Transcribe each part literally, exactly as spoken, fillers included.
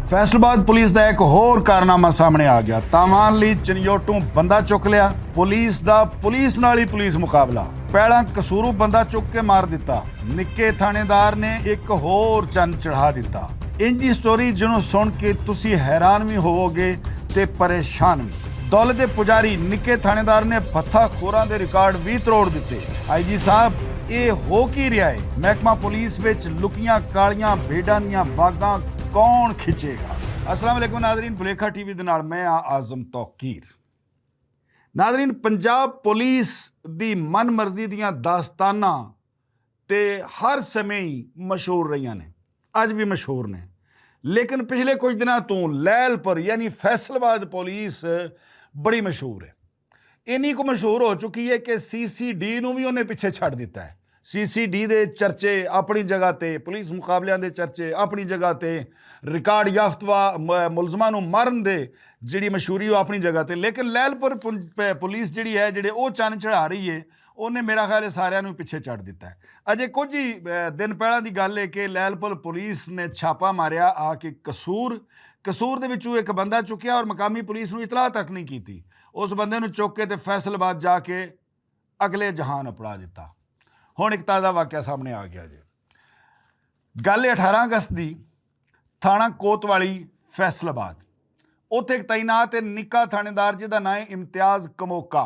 فیصل آباد پولیس دا ایک ہور کارنامہ سامنے آ گیا۔ تاوان لئی چنیوٹوں بندہ چک لیا۔ پولیس دا پولیس نال ہی پولیس مقابلہ۔ پہلا قصوروں بندہ چک کے مار دتا۔ نکے تھانے دار نے ایک ہور چن چڑھا دتا۔ انجی سٹوری جنوں سن کے تسی حیران بھی ہوو گے تے پریشان بھی۔ دولت دے پجاری نکے تھانے دار نے پتھا خوراں دے ریکارڈ بھی تروڑ دتے۔ آئی جی صاحب، اے ہو کی رہا ہے؟ محکمہ پولیس وچ لکیاں کالیاں بھیڈاں دیاں واگاں کون کھچے گا؟ السلام علیکم ناظرین، بلیکھا ٹی وی دے نال میں آں اعظم توقیر۔ ناظرین، پنجاب پولیس دی من مرضی دیاں داستاناں تے ہر سمے ہی مشہور رہیاں نے، اج بھی مشہور نے۔ لیکن پچھلے کچھ دناں توں لیل پر یعنی فیصل آباد پولیس بڑی مشہور ہے۔ اینی کو مشہور ہو چکی ہے کہ سی سی ڈی نوں بھی انہیں پچھے چھڈ دتا ہے۔ سی سی ڈی دے چرچے اپنی جگہ تے، پولیس مقابلیاں دے چرچے اپنی جگہ تے، ریکارڈ یافتہ ملزماں نوں مارن دے جڑی مشہوری ہو اپنی جگہ تے، لیکن لیل پر پولیس جڑی ہے جڑے او چن چڑھا رہی ہے، انہیں میرا خیال ہے ساریاں نوں پچھے چھڈ دتا ہے۔ اجے کچھ ہی دن پہلاں دی گل ہے کہ لیل پر پولیس نے چھاپا ماریا آ کے قصور قصور دے وچوں ایک بندہ چکیا اور مقامی پولیس نوں اطلاع تک نہیں کیتی۔ اس بندے نوں چک کے تے فیصل آباد جا کے اگلے جہان اپڑا دتا۔ ہن ایک تازہ واقعہ سامنے آ گیا جے۔ گل اٹھارہ اگست دی، تھانہ کوتوالی، فیصل آباد، اوتھے ایک تعینات نکا تھانے دار جس دا ناں ہے امتیاز کموکا۔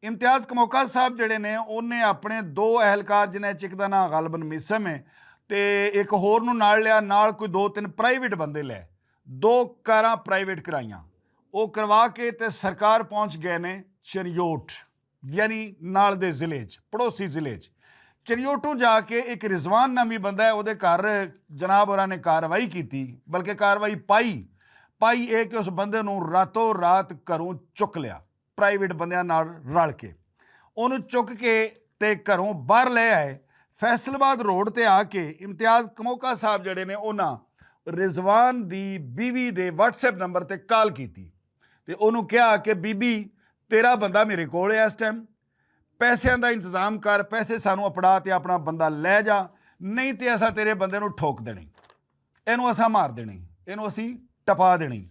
امتیاز کموکا صاحب جڑے نے، انہیں اپنے دو اہلکار جنہیں چک دا ناں غالباً میسم ہے، تے ایک ہور نوں نال لیا، نال کوئی دو تین پرائیویٹ بندے لے، دو کاراں پرائیویٹ کرائیاں۔ او کروا کے تے سرکار پہنچ گئے نے چنیوٹ، یعنی نال دے ضلع چ، پڑوسی ضلع چ۔ چنیوٹوں جا کے ایک رضوان نامی بندہ ہے، اودے گھر جناب ہوراں نے کاروائی کیتی، بلکہ کاروائی پائی، پائی اے کہ اس بندے نوں راتوں رات گھروں چک لیا، پرائیویٹ بندیاں نال رل کے اونوں چک کے تے گھروں باہر لے آئے۔ فیصل آباد روڈ تے آ کے امتیاز کموکا صاحب جڑے نے، انہاں رضوان دی بیوی دے واٹس ایپ نمبر تے کال کیتی تے اونوں کہیا کہ بی بی، تیرا بندہ میرے کول ہے اس ٹائم، پیسیاں دا انتظام کر، پیسے سانوں اپڑا تے اپنا بندہ لے جا، نہیں تے اساں تیرے بندے نوں ٹھوک دینی، اینوں اساں مار دینی، اینوں اسی ٹپا دینی۔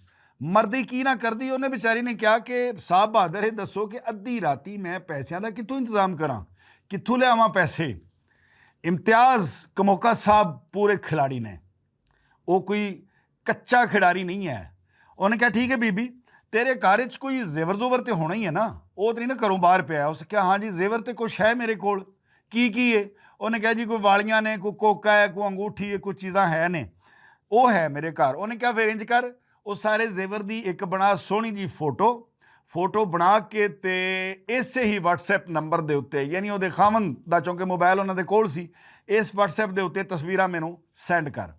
مردی کی نہ کردی، انہیں بیچاری نے کہا کہ صاحب بہادر، یہ دسو کہ ادھی راتی میں پیسیاں دا کتھوں انتظام کراں، کتھوں لے آواں پیسے؟ امتیاز کموکا صاحب پورے کھلاڑی نے، وہ کوئی کچا کھلاڑی نہیں ہے۔ انہیں کہا، ٹھیک ہے بی بی، تیرے گھر وچ کوئی زیور زور تے ہونا ہی ہے نا، وہ تو نہیں نا گھروں باہر پیا؟ اس کہا، ہاں جی، زیور تے کچھ ہے میرے کول۔ کی کی ہے؟ انہیں کہا، جی، کوئی والیاں نے، کوئی کوکا ہے، کوئی انگوٹھی ہے، کوئی چیزاں ہے نے، وہ ہے میرے گھر۔ انہیں کہا، پھر انج کر، وہ سارے زیور دی ایک بنا سوہنی جی فوٹو، فوٹو بنا کے تے اسے ہی واٹس ایپ نمبر دے اُتے، یعنی وہ دے خاوند دا، چونکہ موبائل انہاں دے کول سی، اس واٹس ایپ دے اُتے تصویراں مینوں سینڈ کر۔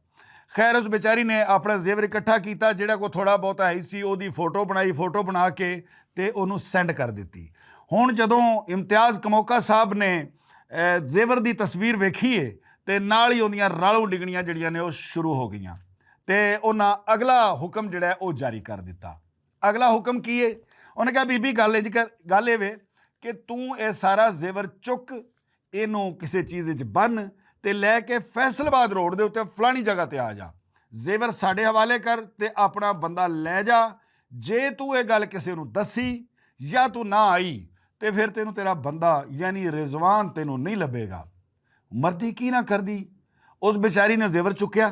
خیر، اس بیچاری نے اپنا زیور اکٹھا کیتا، جیہڑا کو تھوڑا بہت ہے سی، اوہدی فوٹو بنائی، فوٹو بنا کے تے اوہنوں سینڈ کر دتی۔ ہن جدوں امتیاز کموکا صاحب نے زیور دی تصویر ویکھی ہے، تے نال ہی اوہدیاں رالوں ڈگنیاں جیہڑیاں نے او شروع ہو گئیاں، تے انہاں اگلا حکم جیہڑا ہے او جاری کر دتا۔ اگلا حکم کی ہے؟ انہاں کہا، بی بی، گل اے وے کہ توں اے سارا زیور چک، اینوں کسے چیز وچ بن، تے لے کے فیصل آباد روڈ دے اُتے فلانی جگہ تے آ جا۔ زیور ساڈے حوالے کر تے اپنا بندہ لے جا۔ جے توں اے گل کسے نوں دسی یا توں نہ آئی، تے پھر تینوں تیرا بندہ یعنی رضوان تینوں نہیں لبھے گا۔ مردی کی نہ کردی، اس بیچاری نے زیور چکیا،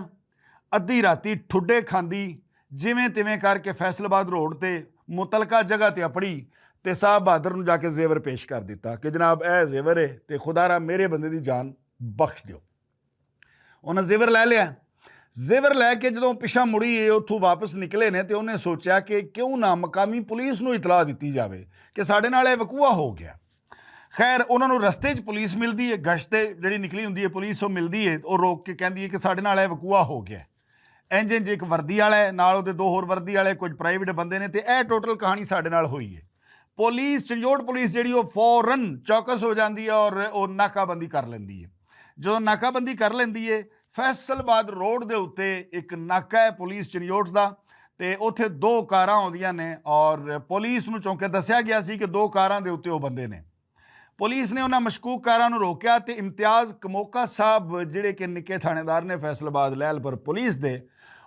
ادھی راتی ٹھڈے کھاندی، جویں تیویں کر کے فیصل آباد روڈ تے متعلقہ جگہ تے اپڑی، تے صاحب بہادر نوں جا کے زیور پیش کر دتا کہ جناب، اے زیور ہے، تے خدا را میرے بندے دی جان بخش دیو۔ انہاں زیور لے لیا۔ زیور لے کے جدوں پچھا مڑی اے اتھوں واپس نکلے نے، تے انہیں سوچیا کہ کیوں نہ مقامی پولیس نوں اطلاع دتی جاوے کہ ساڈے نال اے وقوعہ ہو گیا۔ خیر، انہاں نوں رستے چ پولیس ملدی ہے، گشت تے جڑی نکلی ہوندی ہے پولیس، او ملدی ہے، او روک کے کہندی ہے کہ ساڈے نال اے وقوعہ ہو گیا ہے۔ انج انج ایک وردی والا ہے، نال اودے دو ہور وردی والے، کچھ پرائیویٹ بندے نے، تے اے ٹوٹل کہانی ساڈے نال ہوئی ہے۔ پولیس، چنجوڑ پولیس جڑی، او فوراً چوکس ہو جاندی ہے اور او ناکہ بندی کر لیندی ہے۔ جدوں ناکہ بندی کر لیندی ہے، فیصل آباد روڈ دے اُتے ایک ناکہ ہے پولیس چنجوڑ دا، تے اوتھے دو کاراں ہوندیاں نے اور پولیس نوں چونکہ دسیا گیا سی کہ دو کاراں دے اُتے او بندے نے۔ پولیس نے انہاں مشکوک کاراں نوں روکیا تے امتیاز کموکا صاحب، جڑے کہ نکے تھانے دار نے فیصل آباد لہل پر پولیس دے،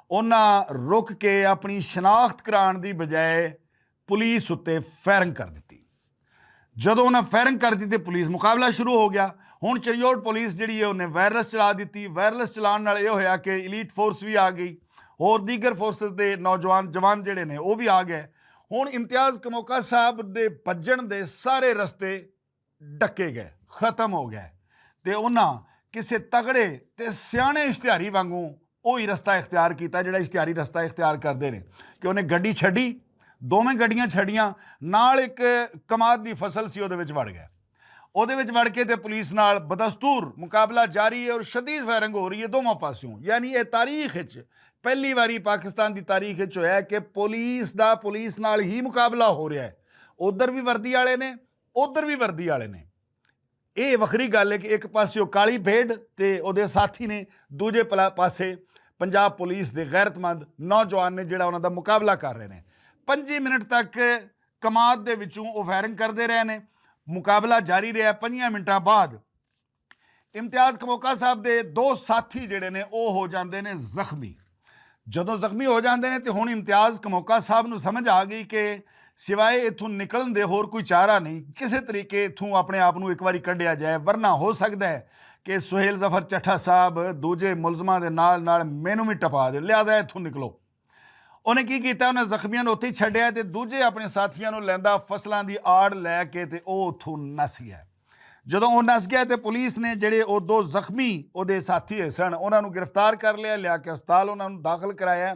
انہاں رک کے اپنی شناخت کران دی بجائے پولیس اتے فائرنگ کر دتی۔ جدوں انہاں فائرنگ کر دتی، پولیس مقابلہ شروع ہو گیا۔ ہن چریوٹ پولیس جڑی ہے، انہیں وائرلیس چلا دتی۔ وائرلیس چلان نال یہ ہویا کہ ایلیٹ فورس بھی آ گئی، اور دیگر فورسز دے نوجوان جوان جڑے نے، وہ بھی آ گئے۔ ہن امتیاز کموکا صاحب دے بھجن دے سارے رستے ڈکے گئے، ختم ہو گئے۔ تے انہاں کسے تگڑے تے سیانے اشتہاری وانگوں اوہی رستہ اختیار کیتا جڑا اشتہاری رستہ اختیار کردے نے، کہ انہیں گڈی چھڈی، دوویں گڈیاں چھڈیاں، نال ایک کماد دی فصل سی، اودے وچ وڑ گئے۔ اودے وچ وڑ کے تے پولیس نال بدستور مقابلہ جاری ہے اور شدید فائرنگ ہو رہی ہے دوواں پاسیوں۔ یعنی یہ تاریخ وچ پہلی واری پاکستان دی تاریخ وچ ہویا ہے کہ پولیس دا پولیس نال ہی مقابلہ ہو رہیا ہے۔ ادھر بھی وردی والے نے، ادھر بھی وردی والے نے۔ یہ وکھری گل ہے کہ ایک پاسے او کالی بھیڈ تے اودے ساتھی نے، دوجے پلا- پاسے پنجاب پولیس دے غیرت مند نوجوان نے، جڑا انہاں دا مقابلہ کر رہے نے۔ پنجی منٹ تک کماد دے وچوں او فائرنگ کردے رہے نے۔ مقابلہ جاری رہیا۔ پنجیاں منٹاں بعد امتیاز کموکا صاحب دے دو ساتھی جڑے نے، او ہو جاندے نے زخمی۔ جدوں زخمی ہو جاندے نے تے ہن امتیاز کموکا صاحب نوں سمجھ آ گئی کہ سوائے اتھوں نکلن دے ہور کوئی چارہ نہیں، کسے طریقے اتھوں اپنے آپ نوں ایک واری کڈیا جائے، ورنہ ہو سکدا ہے کہ سہیل ظفر چٹھا صاحب دوجے ملزماں دے نال نال مینوں وی ٹپا دے، لہذا اتھوں نکلو۔ انہیں کی کیتا؟ انہیں زخمیاں نوں اتھے ہی چھڈیا تے دوجے اپنے ساتھیاں نوں لیندا فصلاں دی آڑ لے کے تے او اتھوں نس گیا۔ جدوں او نس گیا تے پولیس نے جڑے او دو زخمی او دے ساتھی ہوئے سن، انہاں نوں گرفتار کر لیا، لیا کے ہسپتال انہاں نوں داخل کرایا۔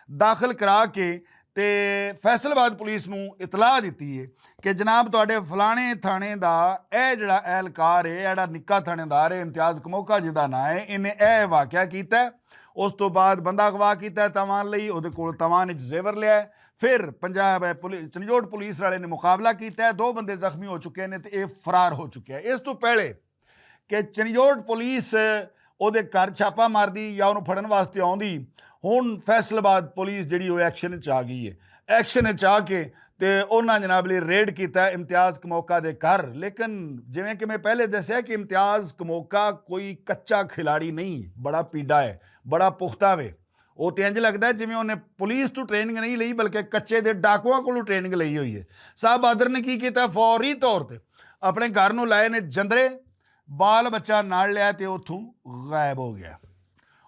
داخل کرا کے تے فیصل آباد پولیس نوں اطلاع دتی ہے کہ جناب، تہاڈے فلانے تھانے دا اے جڑا اہلکار ہے، ایڑا نکا تھانے دار ہے، امتیاز کموکا جی دا ناں ہے، انہیں اے واقعہ کیتا ہے۔ اس تو بعد بندہ اغوا کیتا ہے تاوان لئی، اودے کول تاوان وچ زیور لیا ہے۔ پھر پنجاب ہے پولی- چنجوٹ پولیس والے نے مقابلہ کیتا ہے، دو بندے زخمی ہو چکے نے تے اے فرار ہو چکے ہے۔ اس تو پہلے کہ چنجوٹ پولیس اودے گھر چھاپا ماردی یا انہوں پھڑن واسطے آوندی، ہن فیصل آباد پولیس جڑی او ایکشن وچ آ گئی ہے۔ ایکشن وچ آ کے تے انہاں جناب علی ریڈ کیتا ہے امتیاز کموکا دے گھر۔ لیکن جویں کہ میں پہلے دسیا کہ امتیاز کموکا کوئی کچا کھلاڑی نہیں، بڑا پیڈا ہے، بڑا پختہ وے۔ او تے انج لگدا ہے جویں انہیں پولیس تو ٹریننگ نہیں لئی، بلکہ کچے دے ڈاکواں کولوں ٹریننگ لئی ہوئی ہے۔ صاحب بہادر نے کی کیتا؟ فوری طور تے اپنے گھر نوں لائے نے جندرے، بال بچہ نال لیا تے اتھوں غائب ہو گیا۔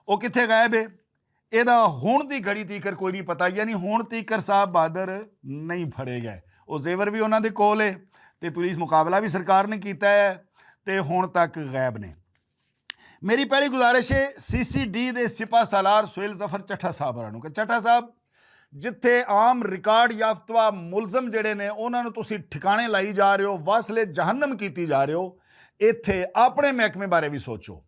او کتھے غائب ہے؟ اے دا ہن دی گھڑی تیکر کوئی نہیں پتا، یعنی ہن تیکر صاحب بہادر نہیں پھڑے گئے۔ او زیور بھی انہاں دے کول ہے تے پولیس مقابلہ بھی سرکار نے کیتا ہے تے ہن تک غائب نے۔ میری پہلی گزارش ہے سی سی ڈی دے سپاہ سالار سہیل ظفر چٹھا صاحب ہوراں نوں کہ چٹھا صاحب، جتھے عام ریکارڈ یافتہ ملزم جڑے نے، انہاں نوں تسی ٹھکانے لائی جا رہے ہو، واصل جہنم کیتی جا رہے ہو، ایتھے اپنے محکمے بارے بھی سوچو۔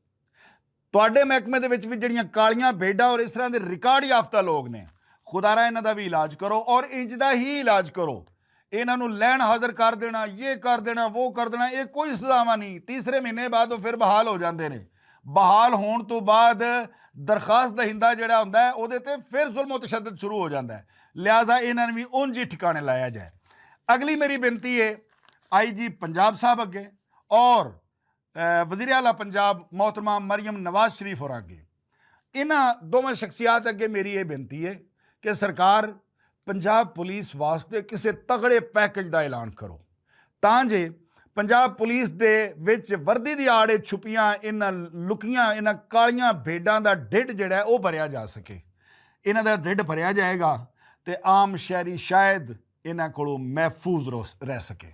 تواڈے محکمے دے وچ بھی جڑیاں کالیاں بھیڈاں اور اس طرح دے ریکارڈ یافتہ لوگ نے، خدا را انہاں دا بھی علاج کرو اور انج دا ہی علاج کرو۔ انہاں نوں لین حاضر کر دینا، یہ کر دینا، وہ کر دینا، یہ کوئی سزاواں نہیں۔ تیسرے مہینے بعد وہ پھر بحال ہو جاندے نے۔ بحال ہون تو بعد درخواست دہندہ جڑا ہوندا ہے، اودے تے پھر ظلم و تشدد شروع ہو جاندا ہے۔ لہذا انہاں نوں بھی اونج ہی ٹھکانے لایا جائے۔ اگلی میری بنتی ہے آئی جی پنجاب صاحب اگے اور، اے، وزیر اعلیٰ پنجاب محترمہ مریم نواز شریف ہوراں اگے، انہاں دوواں شخصیات اگے میری یہ بنتی ہے کہ سرکار پنجاب پولیس واسطے کسے تگڑے پیکج دا اعلان کرو، تاں جے پنجاب پولیس دے وچ وردی دی آڑے چھپیاں انہاں لکیاں، انہاں کالیاں بھیڈاں دا ڈھڈ جڑا ہے، او بھریا جا سکے۔ انہاں دا ڈھڈ بھریا جائے گا تے عام شہری شاید انہاں کولوں محفوظ رو- رہ سکے۔